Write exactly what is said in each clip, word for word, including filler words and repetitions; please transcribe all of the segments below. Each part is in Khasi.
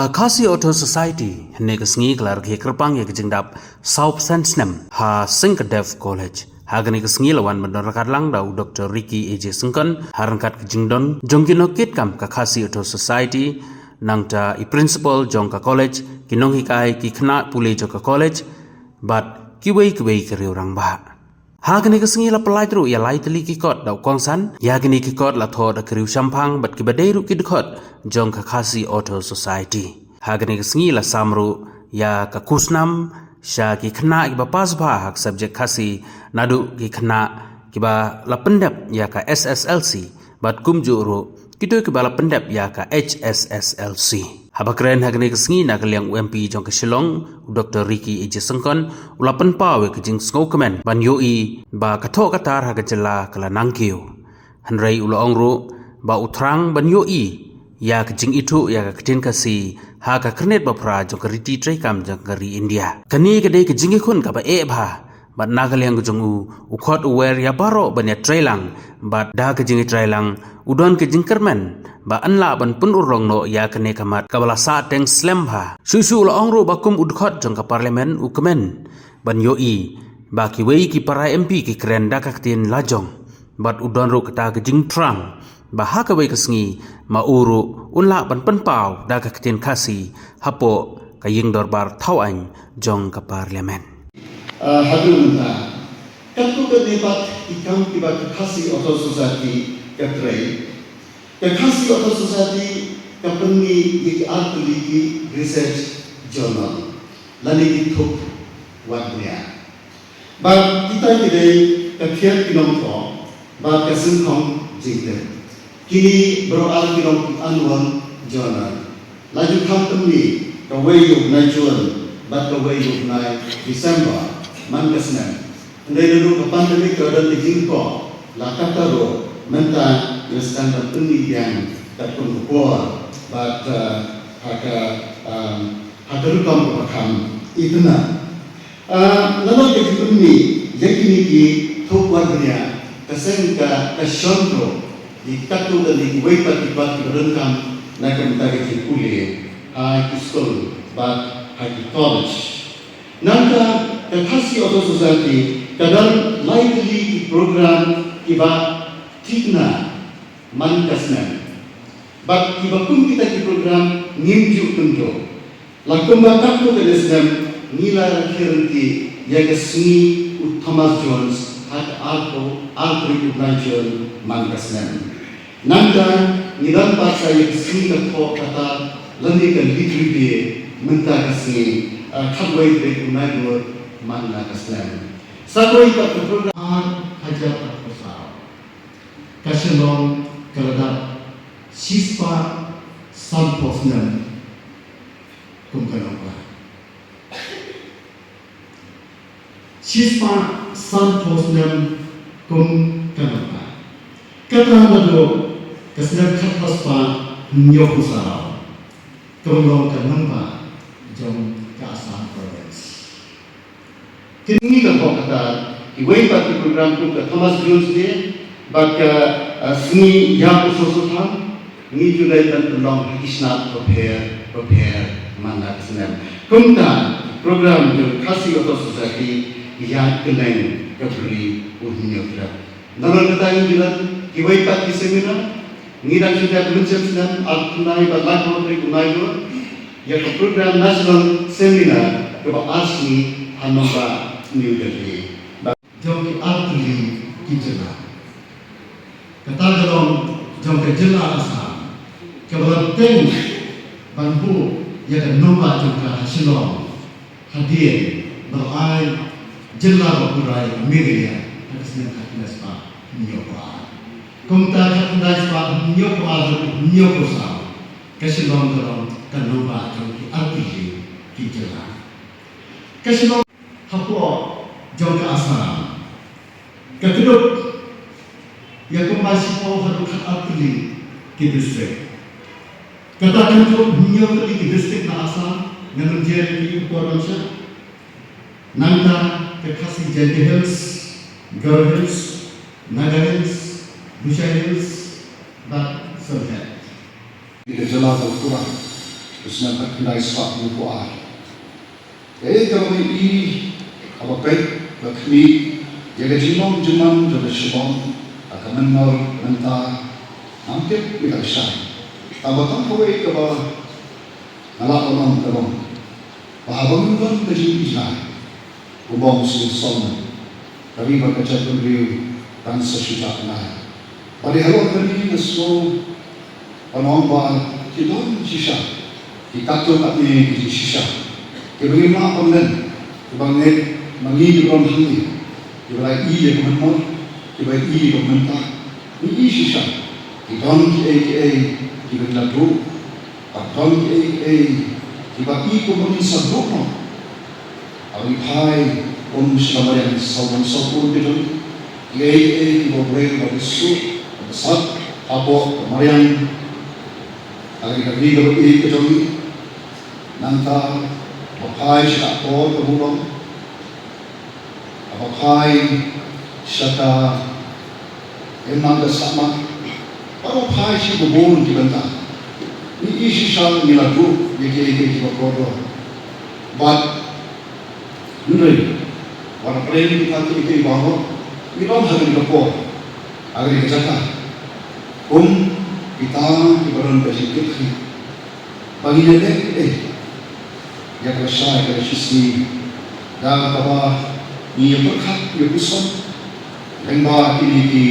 Khasi Authors Society hynne ka sngi ka la rakhe kyrpang ïa ka jingdap saw phew san snem ha Singkadev College. Ha kane ka sngi la wan ban don ryngkat lang da u Doctor Ricky A J Syngkon ha ryngkat ka jingdon jong ki nongkitkam ka Khasi Authors Society, nangta i principal jong ka college, ki nonghikai, ki khynnah pule jong ka college bad kiwei kiwei ki riew rangbah. Ha kane ka sngi la pyllait ruh ïa lai tylli ki kot da u kongsan. Ïa kine ki kot la thoh da ki riew shemphang bad kiba dei ruh ki dkhot jong ka Khasi Authors Society. Ha kane ka sngi la sam ruh ïa ka khusnam sha ki khynnah kiba pass bha ha ka subject Khasi, naduh ki khynnah kiba la pyndep ïa ka S S L C bad kumjuh ruh kito kiba la pyndep ïa ka H S S L C. Haba kren ha kane ka sngi na ka liang u M P jong ka Shillong, u Doctor Ricky A J Syngkon, u la pynpaw ïa ka jingsngewkmen ban ïohi ba ka thoh ka tar ha ka jylla ka la nangkiew. Hynrei u la ong ruh ba u thrang ban ïohi ïa ka jingithuh ïa ka ktien Khasi ha ka khyrnit ba phra jong ka riti treikam jong ka ri India. Kane ka dei ka jingïakhun kaba eh bha. Bad na ka liang ka jong u, u khot u wer ïa baroh ban ïa trei lang, bad da ka jingïatrei lang u don ka jingkyrmen ba yn lah ban pynurlong noh ïa kane ka mat kaba la sah teng slem bha. Shuh shuh u la ong ruh ba kum u dkhot jong ka Parliament u kmen ban ïohi ba kiwei ki para M P ki kren da ka ktien lajong. Bad u don ruh kata ka jingthrang ba ha kawei ka sngi ma u ruh un lah ban pynpaw da ka ktien Khasi hapoh ka ïing dorbar thaw aiñ jong ka Parliament. Ah, haduh mynta, katto katne pat ki kam kiba ka Khasi Authors Society ka trei, ka Khasi Authors Society ka pynmih ïa ki artylli ki research journal lane ki thup wad bniah. Bad kita ki dei ka Thied ki Nongthoh bad ka Syngkhong Jingtip. Kine baroh ar ki long ki annual journal. La ju kham pynmih kawei ïa u bnai June bad kawei ïa u bnai December man ka snem. Hynrei naduh ka pandemic ka don ka jingkoh, la katta ruh mynta ngi sdang ban pynmih biang katkum ka por bad, eh, ha ka, um, ha ka rukom kaba kham itynnad. Ah, namar ka jingpynmih ïa kine ki thup wad bniah, ka seng ka, ka shon ruh ïa katto katne kiwei pat ki, pat kiba donkam na ka bynta ka jingpule ha ki skul bad ha ki college. Nangta ka Khasi Authors Society ka don lai tylli ki program kiba thikna man ka snem. Bad kiba kum kita ki program ngim ju kyntu. La kumba katto katne snem ngi la rakhe ryntih ïa ka sngi u Thomas Jones ha ka arphew, arphew tarik u bnai June man ka snem. Nangta ngi don pat sa ïa ka sngi ka thoh ka tar lane ka Literary Day mynta ka sngi, ah, khatwei tarik u Naidur man la ka snem. Sa kawei pat ka program ar hajar arphew saw. Ka Shillong ka la dap shispah sanphew snem kum ka nongpah. Shispah sanphew snem kum ka nongpah. Kata naduh ka snem khatphra spah hynñiewphew saw. Ka long ka nongpah jong ka Assam Province. Kine ki la thoh ka tar, kiwei pat ki program kum ka Thomas Jones Day bad ka, ah, sngi ïa u soso tham, ngi ju dei ban pynlong ha ki shnat bapher bapher man la ka snem. Kumta ki program jong Khasi Authors Society ki ïaid kylleng ka bri u hynñiewtrep. Nalor kata ngi ju don kiwei pat ki seminar, ngi dang shu dep mynshem snem, ar khyndai bad laiphew tarik u Naidur, ïa ka program National Seminar kaba ar sngi ha nongbah New Delhi. Jong ki artylli ki jylla. Kata ka long jong ka jylla Assam kaba la bteng ban buh ïa ka nongbah jong ka ha Shillong. Hadien ba la ai jylla ba pura ïa ka Meghalaya ha ka snem khatkhyndai spah hynñiewphew ar. Kumta khatkhyndai spah hynñiewphew ar haduh hynñiewphew saw, ka Shillong ka long ka nongbah jong ki artylli ki jylla. Ka Shillong hapoh jong ka Assam. Ka kdup ïa kumba shiphew haduh khatar tylli ki district. Kata kynthup hynñiew tylli ki district na Assam, ngan ym jer ïa ki por ban shah. Nangta ka Khasi Jaintia Hills, Garo Hills, Naga Hills, Lushai Hills bad Sylhet. Ka jylla Tripura. Snem khatkhyndai spah hynñiewphew ar. Kaei kaba ngi i, kaba peit, ba khmih ïa ka jinglong jingman jong ka shibun ha ka mynnor mynta, ngam tip ïa ka lashai. Tangba tang kawei kaba nga lah ban ong ka long ba haba ngim don ka jingïohi jngai, kumba ong u Solomon, ka ri bad ka jaitbynriew kan sa shu jah bnai. Bad halor kane nga sngew ban ong ba ki don shisha ki katto katne ki jingshisha kiba ngim lah ban len, kiba ngeit ma ngi kiba don hangne, kiba la i ïa ka mynnor, kiba i ïa ka mynta. Ngi i shisha ki don kiei kiei kiba ngi la duh, bad don kiei kiei kiba i kumba ngin sa duh noh. Haba ngi phai kum sha ka mariang, sawdong sawkun ka jong ngi, kiei kiei kiba briew ba suk ba sat hapoh ka mariang, ha kane ka ri kaba ïeit ka jong ngi. Nangta ba phai sha ka por ka burom, haba phai sha ka imlang ka sahlang, bad ba phai sha ki bun ki bynta. Ngi i shisha ngi la duh ïa kiei kiei kiba kordor. Bad hynrei wat la pyrshah kita kiei kiei baroh, ngi don ha kane ka por, ha kane ka jaka, kum kita kiba don ka jingkit khlieh ba ngin ïaleh ïa ka lashai ka lashisngi da kaba ngi ïa pyrkhat ïa puson lyngba kine ki,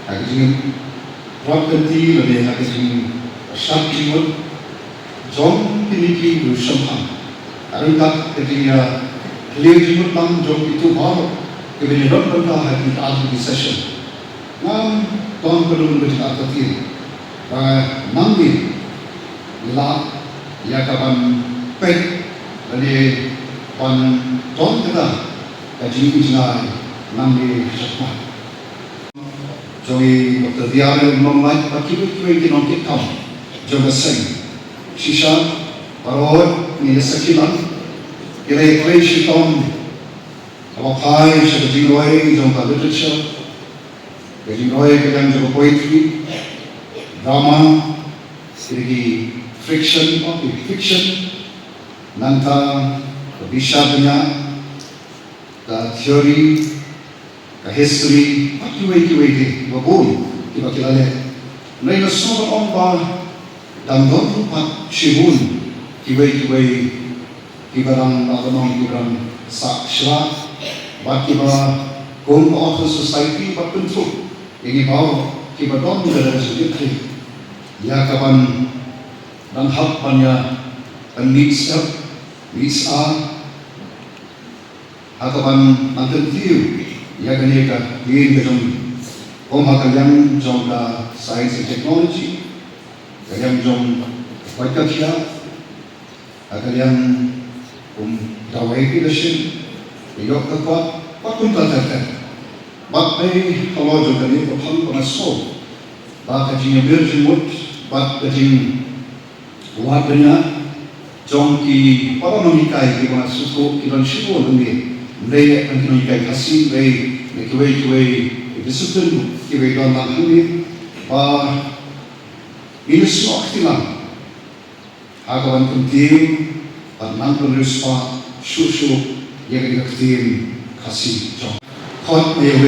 ha ka jingïarap lynti lane ha ka jingshad jingmut jong kine ki riewshemphang, ha ryngkat ka jingïakhleh jingmut lang jong kito baroh kiba ngi don bynta ha kine ki session. Ngam don ka don ka jingïathuh ba nangne ngi lah ïa ka ban peit lane ban don kata ka jingïohi jngai nangne ha khmat jong i Doctor B R Nonglait bad kiwei kiwei ki nongkitkam jong ka seng. Shisha baroh ngi ïa sakhi lang, ki la ïa trei shitom haba phai sha ka jingroi jong ka literature, ka jingroi ka liang jong ka poetry, drama, kine ki fiction, fiction, nangta ka bishar bniah, ka theory, ka history, bad kiwei kiwei de kiba bun kiba ki la leh. Hynrei nga sngew ban ong ba dang don ruh pat shibun kiwei kiwei kiba dang, ba dang, kiba dang sah shlak bad kiba kum ka Authors' Society bad kynthup ïa ngi baroh kiba don ka jingkit khlieh ïa ka ban dang hap ban ïa pynmih step, mih sha ha ka ban nang kyntiew ïa kane ka ktien ka jong ngi, kum ha ka liang jong ka science and technology, ka liang jong ka koit ka khiah, ha ka liang kum dawai ki dashin, ka ïoh ka kwah, bad kumta ter ter. Bad dei halor jong kane ka phang ba nga sngew ba ka jingïamir jingmut bad ka jing wad bniah jong ki para nonghikai kiba nga sngewthuh ki don shibun hangne, hynrei tang ki nonghikai Khasi, hynrei na kiwei kiwei ki discipline kiba ki don lang hangne, ba ngin ïasnoh kti lang ha ka ban kyntiew bad nang pynriewspah shuh shuh ïa ka ktien Khasi jong. Khot ïa u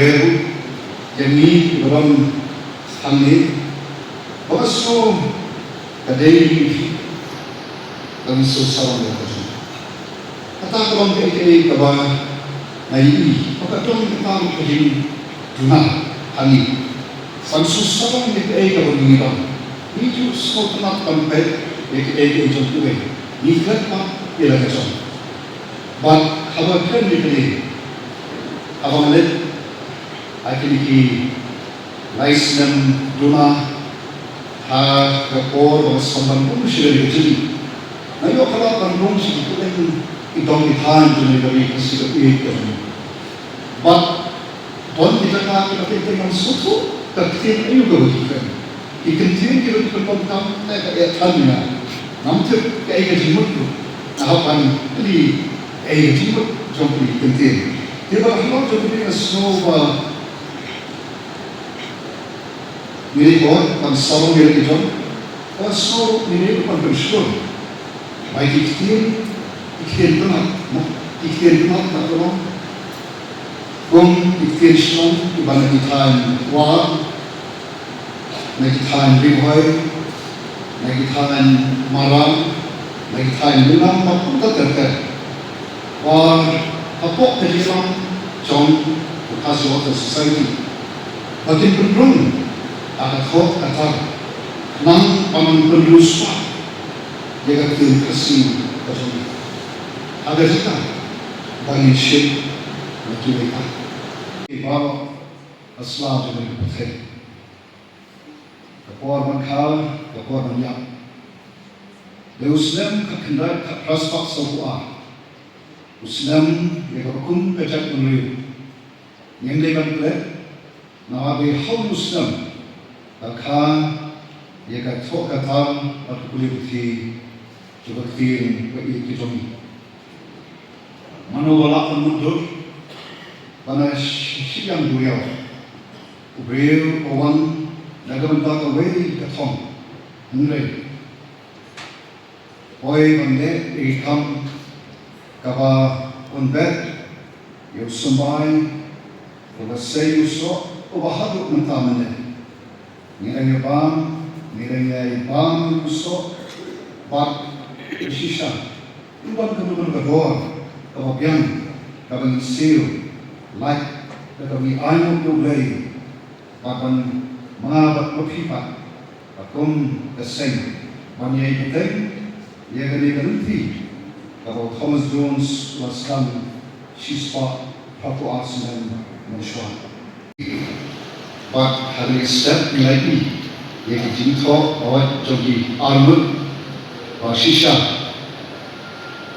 ïa ngi kiba don hangne, ba ka sngew ka dei ka ngi sngewsarong ïa ka jong. Kata ka long kaei kaei kaba nga ïohi ba ka don kata ka jingduna ha ngi ban sngewsarong ïa kaei kaba ngi don. Ngi ju sngewtynnat ban peit ïa kaei kaei jong kiwei, ngi klet pat ïa la ka jong. Bad haba kren ïa kane, haba nga leit ha kine ki lai snem duna, ha ka por ba nga sdang ban rung sha kane ka jylliew, nga ïoh ka lad ban rung sha ki kylleng ki dong ki thaiñ jong kane ka ri Khasi kaba ïeit ka jong ngi. Bad don ki jaka kiba teng teng ngam sngewthuh ka ktien aïu kaba ki kren. Ki kyntien kiba ki pyndonkam ne ka eh than ïa nga. Ngam tip kaei ka jingmut ruh. Nga hap ban kylli kaei ka jingmut jong kine ki kyntien. Te bad halor jong kine nga sngew ba ngi dei ban sarong ïa la ki jong, nga sngew ngi dei ban pynshlur Ai ki ktien, ki ktien tnat, ki ktien tnat na ka long. Kum ki ktien shnong kiba na ki thaiñ War, na ki thaiñ Ri Bhoi, na ki thaiñ Mawryngkneng, na ki thaiñ Lyngngam bad kumta ter ter. War hapoh ka jingïalam jong ka Khasi Authors Society ba kin pynrung ha ka thoh ka tar, khnang ban pynriewspah ïa ka ktien Khasi ka jong ngi. Ha ka jaka ba ngin shim na kiwei pat. Baroh ha sla jong ka pyrthei, ka por ban kha, ka por ban ïap. Dei u snem khatkhyndai khatphra spah sawphew ar, u snem ïa kaba kum ka jaitbynriew ngim dei ban klet, namar dei ha u snem ba kha ïa ka thoh ka tar bad ka pule puthi jong ka ktien ba ïeit ka jong ngi. Mano ba lah ban mutdur ban shah shiliang duriaw? U briew uba wan na ka bynta kawei ka thong. Hynrei poi ban leh ïa ka kam kaba un bet ïa u symbai uba sei u soh uba haduh mynta mynne. Ngi dang ïa bam, ngi dang ïa bam ïa u soh bad u shisha. Ruh ban kynduh ka dor kaba biang kaba ngi siew, lait da kaba ngi ainguh ïa U Blei bad ban ma bad ma phi pat, ba kum ka seng ban ïai bteng ïa kane ka lynti kaba u Thomas Jones u la sdang shispah phraphew ar snem mynshuwa. Bad ha kane ka step ngi la ïohi ïa ki jingthoh ba wad jong ki arngut ba shisha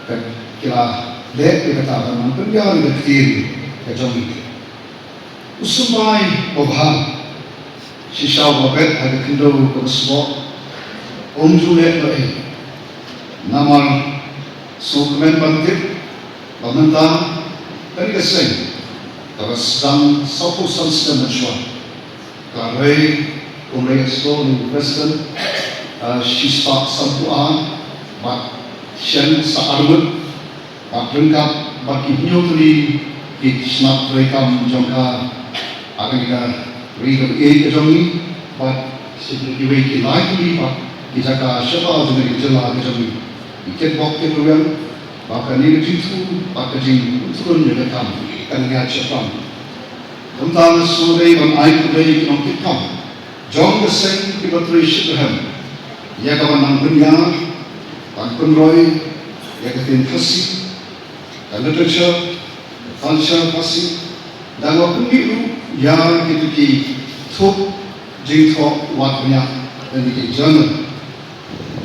ka ki la leh ïa kata ban nang pynïar ïa ka ktien ka jong ngi. U symbai babha, shisha uba bet ha ka khyndew kaba sboh, um ju leh noh ei. Namar sngewkmen ban tip ba mynta kane ka seng kaba sdang sawphew san snem mynshuwa, ka rei, kumba la ïathuh u President, ah, shispah sanphew ar bad shen sa arngut, bad ryngkat bad ki hynñiew tylli ki shnat treikam jong ka ha kane ka ri kaba ïeit ka jong ngi, bad sha kiwei ki lai tylli bad ki jaka shabar jong kane ka jylla ka jong ngi. Ngi kitbok kitrwiang ba kane ka jingthmu bad ka jingpynrung ïa ka kam kan ïaid shaphrang. Kumta nga sngewdei ban ai khublei ïa ki nongkitkam jong ka seng kiba trei shitrhem ïa ka ban nang pynïar, ban pynroi ïa ka ktien Khasi, ka literature, ka culture Khasi, da nga pynmih ruh ïa kito ki thup jingthoh wad bniah lane ki journal,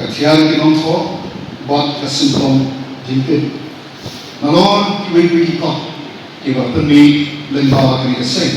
ka thiar ki nongthoh bad ka symptom jingtip. Nalor kiwei kiwei ki kot kiba pynmih lyngba kane ka seng.